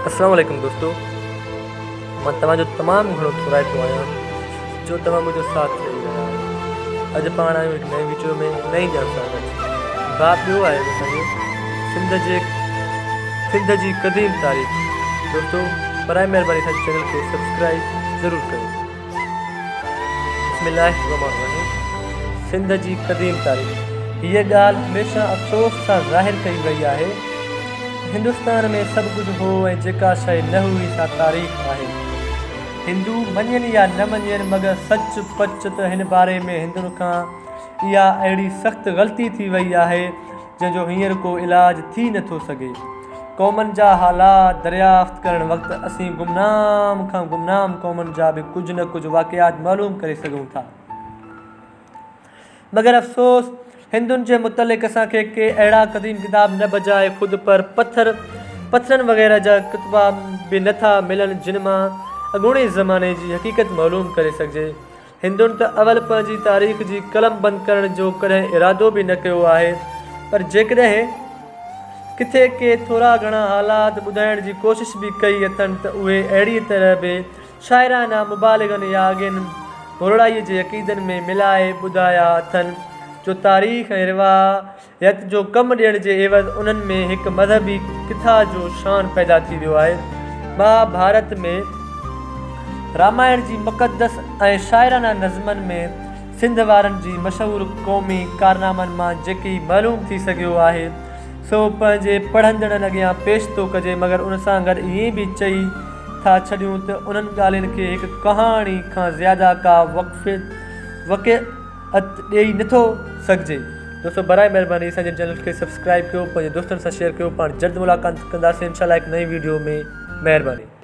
السلام عليڪم دوستو مان توهان جو تمام گهڻو ٿورائتو آهيان جو توهان منهنجو ساٿ ڏئي رهيا آهيو اڄ پاڻ آهيون هڪ نئين ويڊيو ۾ نئين ڄاڻ سان گڏ باب ٻيو آهي اسان جو سنڌ جي سنڌ جي قديم تاريخ دوستو برائي مهرباني اسان جي چينل کي سبسڪرائب ضرور ڪيو بسم الله الرحمن الرحيم سنڌ جي قديم تاريخ هيء ڳالهه هميشه افسوس سان ظاهر ڪئي وئي آهي ته هندستان ۾ سڀ ڪجهه هو ۽ جيڪا شيء نه هئي سا تاريخ آهي. هندو مڃين يا نه مڃين مگر سچ پچ ته هن باري ۾ هندن کان اها اهڙي سخت غلطي ٿي وئي آهي جنهن جو هينئر ڪو علاج ٿي نه ٿو سگهي. قومن جا حالات دريافت ڪرڻ وقت اسين گمنام کان گمنام قومن جا به ڪجهه نه ڪجهه واقعات معلوم ڪري سگهون ٿا. مگر افسوس هندن جي متعلق اسان کي ڪي اهڙا قديم ڪتاب نه بجاء خود پر پٿر، پٿرن وغيره جا ڪتبا به نه ٿا ملن جن مان اڳوڻي زماني جي حقيقت معلوم ڪري سگهجي. هندن ته اول پنهنجي تاريخ جي قلم بند ڪرڻ جو ڪڏهن ارادو به نه ڪيو آهي پر جيڪڏهن ڪٿي ڪي ٿورا گهڻا حالات ٻڌائڻ جي ڪوشش به ڪئي اٿن ته اهي اهڙيء طرح به شاعرانه مبالغن يا اڳين ڀورڙائيء جي عقيدن ۾ ملائي ٻڌايا اٿن جو تاريخ ۽ روا يت جو ڪم ڏيڻ جي عيوض انهن ۾ هڪ مذهبي ڪٿا جو شان پيدا ٿي ويو آهي. مهاڀارت ۾ رامائڻ جي مقدس ۽ شاعرانه نظمن ۾ سنڌ وارن جي مشهور قومي ڪارنامن مان جيڪي معلوم ٿي سگهيو آهي، سو پنهنجي پڙهندڙن اڳيان پيش ٿو ڪجي، مگر ان سان گڏ ائين به چئي ٿا ڇڏيون ته انهن ڳالهين کي هڪ ڪهاڻي کان زياده ڪا وقعت ڏيئي نٿو سگهجي. دوستو برائي مهرباني اسان جي چينل کي سبسڪرائب ڪيو پنهنجي دوستن سان شيئر ڪيو پاڻ جلد ملاقات ڪنداسين انشاء الله هڪ نئين ويڊيو ۾ مهرباني.